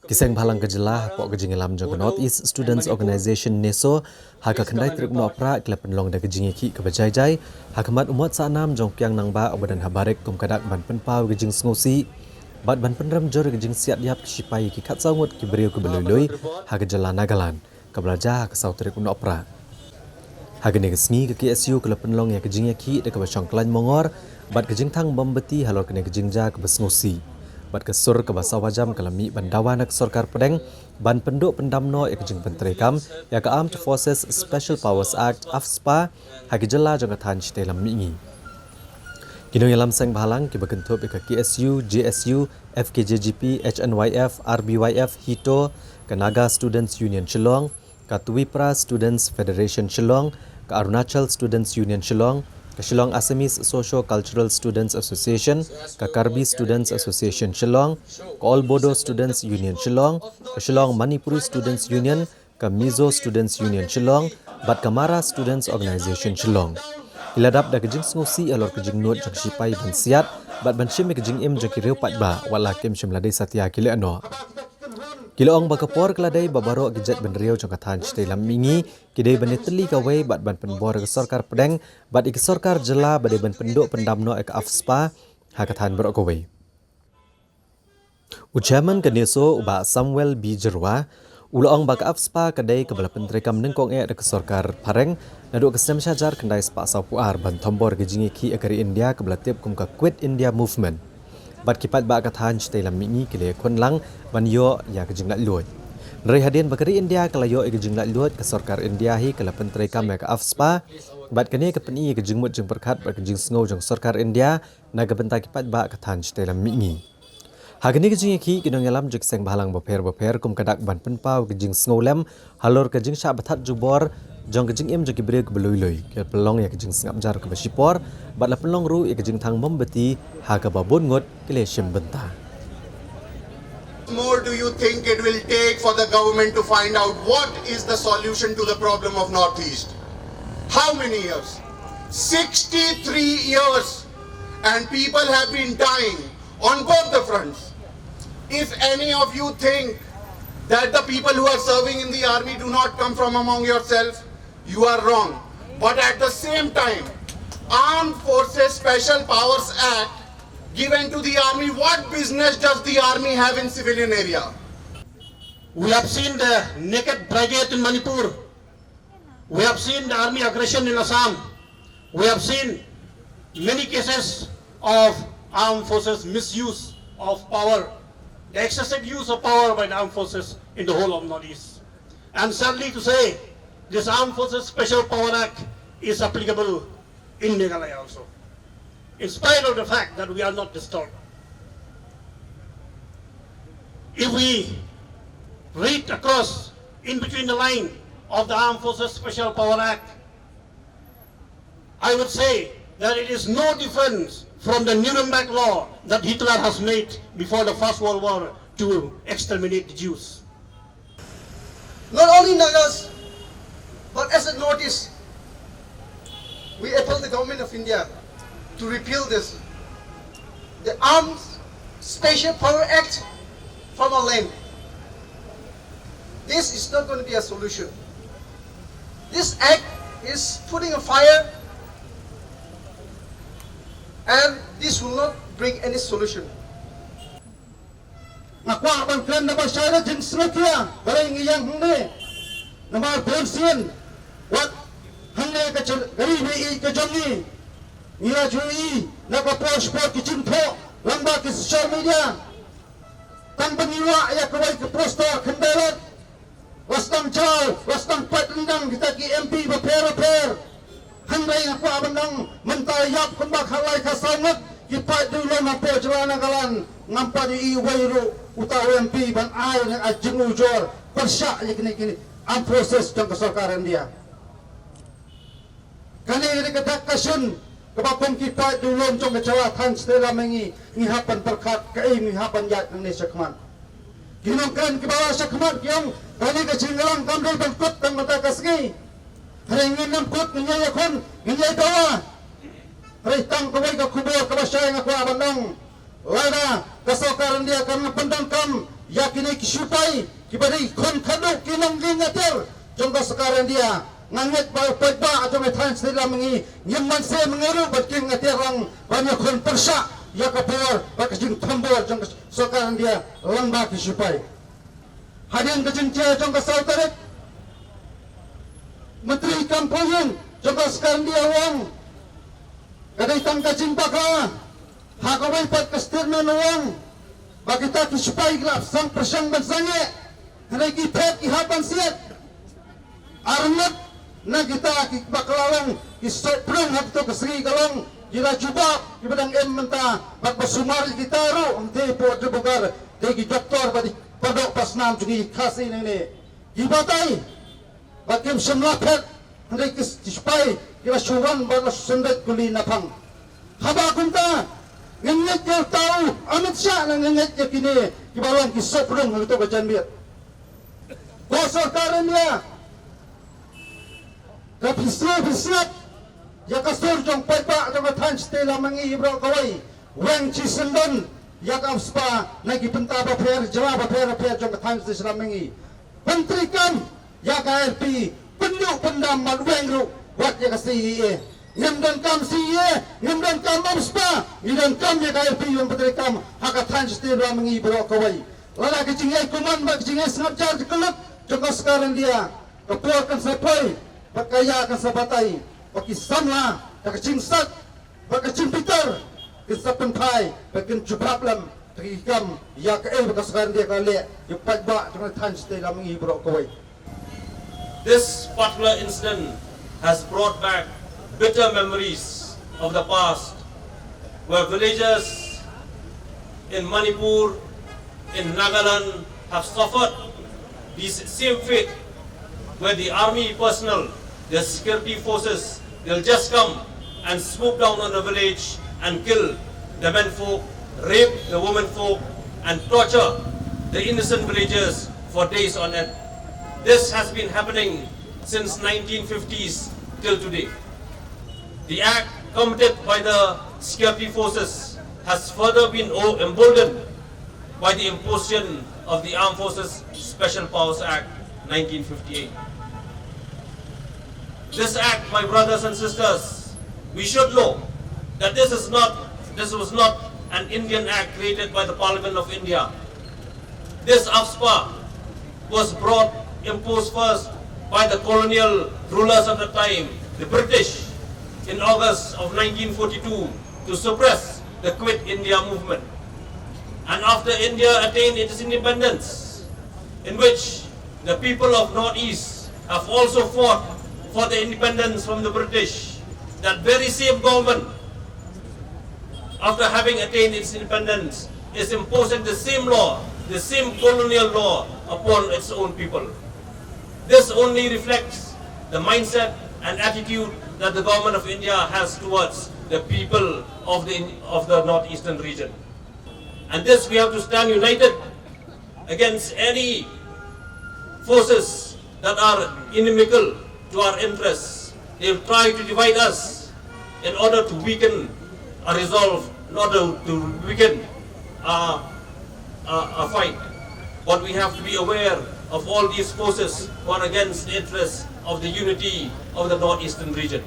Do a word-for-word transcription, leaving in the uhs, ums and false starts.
Ki seng bhalang ka jylla hapoh ka jingïalam jong ka North East Students Organisation, neso, ha ka khyndai tarik u Nohprah ki la pynlong da ka jingïakhih kaba jai jai ha khmat u Mot Sahnam jong u Kiang Nangbah uba don ha Barik kum ka dak ban pynpaw ïa ka jingsngewsih bad ban pynrem jur ïa ka jingsiat ïap ki shipai ïa ki khatsaw ngut ki briew kiba lui lui ha ka jylla Nagaland, kaba la jia ha ka saw tarik u Nohprah. Ha kane ka sngi ka K S U ka la pynlong ïa ka jingïakhih da kaba shong khlaiñ mongor bad ka jingthang mombati halor kane ka jingjia kaba sngewsih. Bad ka sur kaba sawa jam ka la mih ban dawa na ka sorkar pdeng ban pynduh pyndam noh ïa ka jingpyntreikam ïa ka Armed Forces Special Powers Act, AFSPA, ha ki jylla jong ka thaiñ shatei lam mihngi. Ki nongïalam seng bhalang kiba kynthup ïa ka K S U, J S U, F K J G P, H N Y F, R B Y F, HITO, ka Naga Students Union Shillong, ka Twipra Students Federation Shillong, ka Arunachal Students Union Shillong, ka Shillong Assamese Socio-Cultural Students Association, ka Karbi Students Association Shillong, ka All Bodo Students Union Shillong, ka Shillong Manipuri Students Union, ka Mizo Students Union Shillong bad ka Mara Students Organisation Shillong. Ki la dap da ka jingsngewsih halor ka jingnud jong ki shipai ban siat bad ban shim ïa ka jingim jong ki riew paidbah, wat la kim shym la dei satia ki leh noh. Ki la ong ba ka por ka la dei ba baroh ki jaitbynriew jong ka thaiñ shatei lam mihngi ki dei ban ïatylli kawei bad ban pynbor ïa ka sorkar pdeng bad ïa ka sorkar jylla ba dei ban pynduh pyndam noh ïa ka AFSPA ha ka thaiñ baroh kawei. U Chairman ka neso, u Bah Samuel B Jyrwa, u la ong ba ka AFSPA ka dei kaba la pyntreikam nyngkong eh da ka sorkar phareng naduh ka snem shihajar khyndai spah sawphew ar ban thombor ka jingïakhih ïa ka ri India kaba la tip kum ka Quit India Movement. Bad ki paidbah ka thaiñ shatei lam mihngi ki la ïakhun lang ban ïoh ïa ka jinglaitluid. Hynrei hadien ba ka ri India ka la ïoh ïa ka jinglaitluid, ka sorkar India hi ka la pyntreikam ïa ka AFSPA bad kane ka pyni ïa ka jingmut jingpyrkhat bad ka jingsngew jong ka sorkar India na ka bynta ki paidbah ka thaiñ shatei lam mihngi. Ha kane ka jingïakhih ki nongïalam jong ki seng bhalang bapher bapher kum ka dak ban pynpaw ka jingsngewlem halor ka jingshah bathat jubor jong ka jingim jong ki briew kiba lui lui, ki la pynlong ïa ka jingsngap jar kaba shipor bad la pynlong ruh ïa ka jingthang mombati ha kaba bun ngut ki la shim bynta. More do you think it will take for the government to find out what is the solution to the problem of Northeast? How many years? Sixty-three years, and people have been dying on both the fronts. If any of you think that the people who are serving in the army do not come from among yourself, you are wrong. But at the same time, Armed Forces Special Powers Act given to the army, what business does the army have in civilian area? We have seen the naked brigade in Manipur. We have seen the army aggression in Assam. We have seen many cases of armed forces misuse of power, the excessive use of power by the armed forces in the whole of Northeast. And sadly to say, this Armed Forces Special Power Act is applicable in Meghalaya also, in spite of the fact that we are not disturbed. If we read across in between the line of the Armed Forces Special Power Act, I would say that it is no different from the Nuremberg law that Hitler has made before the First World War to exterminate the Jews. Not only Nagas, but as a Northeast, we appeal the government of India to repeal this, the Arms Special Power Act from our land. This is not going to be a solution. This act is putting a fire, and this will not bring any solution. Nga kwah ban kren da ba shai da jingsngewkhia ba dei ngi ïeng hangne. Namar bun sien wat hangne ka ri ba ïeit ka jong ngi, ngi la ju ïohi na ka por sha por ki jingthoh lyngba ki social media. Tang ba ngi wah ïa kawei ka poster khyndai lad, la sdang jaw, la sdang pait ryndang kita ki M P bapher bapher. Hynrei nga kwah ban ong mynta ïap kumba khatlai khatsaw ngut ki paid dewlong hapoh jylla Nagaland, ngam pat ïohi uwei ruh uta u M P ban ai na ka jingujor pyrshah ïa kine ki armed forces jong ka sorkar India. Kane ka dei ka dak ka shun kaba kum ki paid dewlong jong ka jylla than shatei lam ngi, ngi hap ban pyrkhat kaei ngi hap ban ïaid nangne shakhmat. Ki nongkren kiba la shakhmat ki ong kane ka jingïalang kam dei ban kut tang mynta ka sngi. Hynrei ngin ym kut, ngin ïai ïakhun, ngin ïai dawa. Hynrei tang kawei ka khubor kaba shai nga kwah ban ong. Lada ka sorkar India kan pyndonkam ïa kine ki sipai kiba dei khun khadduh ki nongïing atiar jong ka sorkar India, nga ngeit ba u paidbah jong ka thaiñ State Lammingi ngim banse mynta ruh bad ki ïing atiar lang ban ïakhun pyrshah ïa ka bor bad ka jingthombor jong ka sorkar India lyngba ki sipai. Hadien ka jingjia jong ka saw tarik, Myntri kam pyrshang jong ka sorkar India u ong ka dei tang ka jingbakla. Ha kawei pat ka statement u ong ba kita ki sipai ki la pyrshang pyrshang ban sangeh, hynrei ki phet ki hap ban siat. Arngut na kita kiba la long ki sohpdeng ha kato ka sngi ka long ki la jubab kiba dang im mynta bad ba sumar ïa kita ruh, ym dei por Dibrugarh, dei ki doktor ba dei paralok parasnam jong ngi Khasi nangne. Ki batai ba kim shym la phet, hynrei ki sipai ki la shu wan bad la shu syndet kuli naphang. Haba kumta, ngin ngeit ïa uta u Amit Shah ne ngin ngeit ïa kine kiba long ki sohpdeng ha kato ka janmiet? Ko sorkar India, ka phi sngewbha sngap ïa ka sur jong paidbah jong ka thaiñ State Lammingi baroh kawei. Weng shisyndon ïa ka AFSPA na ki bynta bapher, jylla bapher bapher jong ka thaiñ State Lammingi. Pyntreikam ïa ka ILP, pynduh pyndam bad weng ruh wat ïa ka CAA. Ngim donkam CAA, ngim donkam AFSPA, ngi donkam ïa ka ILP ban pyntreikam ha ka thaiñ State Lammingi baroh kawei. Lada ka jingïaid kumne bad ka jingïaid sngap jar jong ka lut jong ka sorkar India, ka por kan sa poi bad ka ïa kan sa batai ba ki samla da ka jingsat bad ka jingbitar kin sa pynphai bad kin jubab lem da ki kam ïa kaei ba ka sorkar India ka leh ïa u paidbah jong ka thaiñ State Lammingi baroh kawei. This particular incident has brought back bitter memories of the past, where villagers in Manipur, in Nagaland, have suffered this same fate, where the army personnel, the security forces, they'll just come and swoop down on the village and kill the men folk, rape the women folk, and torture the innocent villagers for days on end. This has been happening since nineteen fifties till today. The act committed by the security forces has further been o- emboldened by the imposition of the Armed Forces Special Powers Act nineteen fifty-eight. This act, my brothers and sisters, we should know that this is not, this was not an Indian act created by the Parliament of India. This AFSPA was brought, imposed first by the colonial rulers of the time, the British, in August of nineteen forty-two to suppress the Quit India movement. And after India attained its independence, in which the people of Northeast have also fought for the independence from the British, that very same government, after having attained its independence, is imposing the same law, the same colonial law upon its own people. This only reflects the mindset and attitude that the government of India has towards the people of the, of the northeastern region. And this we have to stand united against any forces that are inimical to our interests. They'll try to divide us in order to weaken our resolve, in order to weaken our, our, our fight. But we have to be aware of all these forces who are against the interests of the unity of the northeastern region.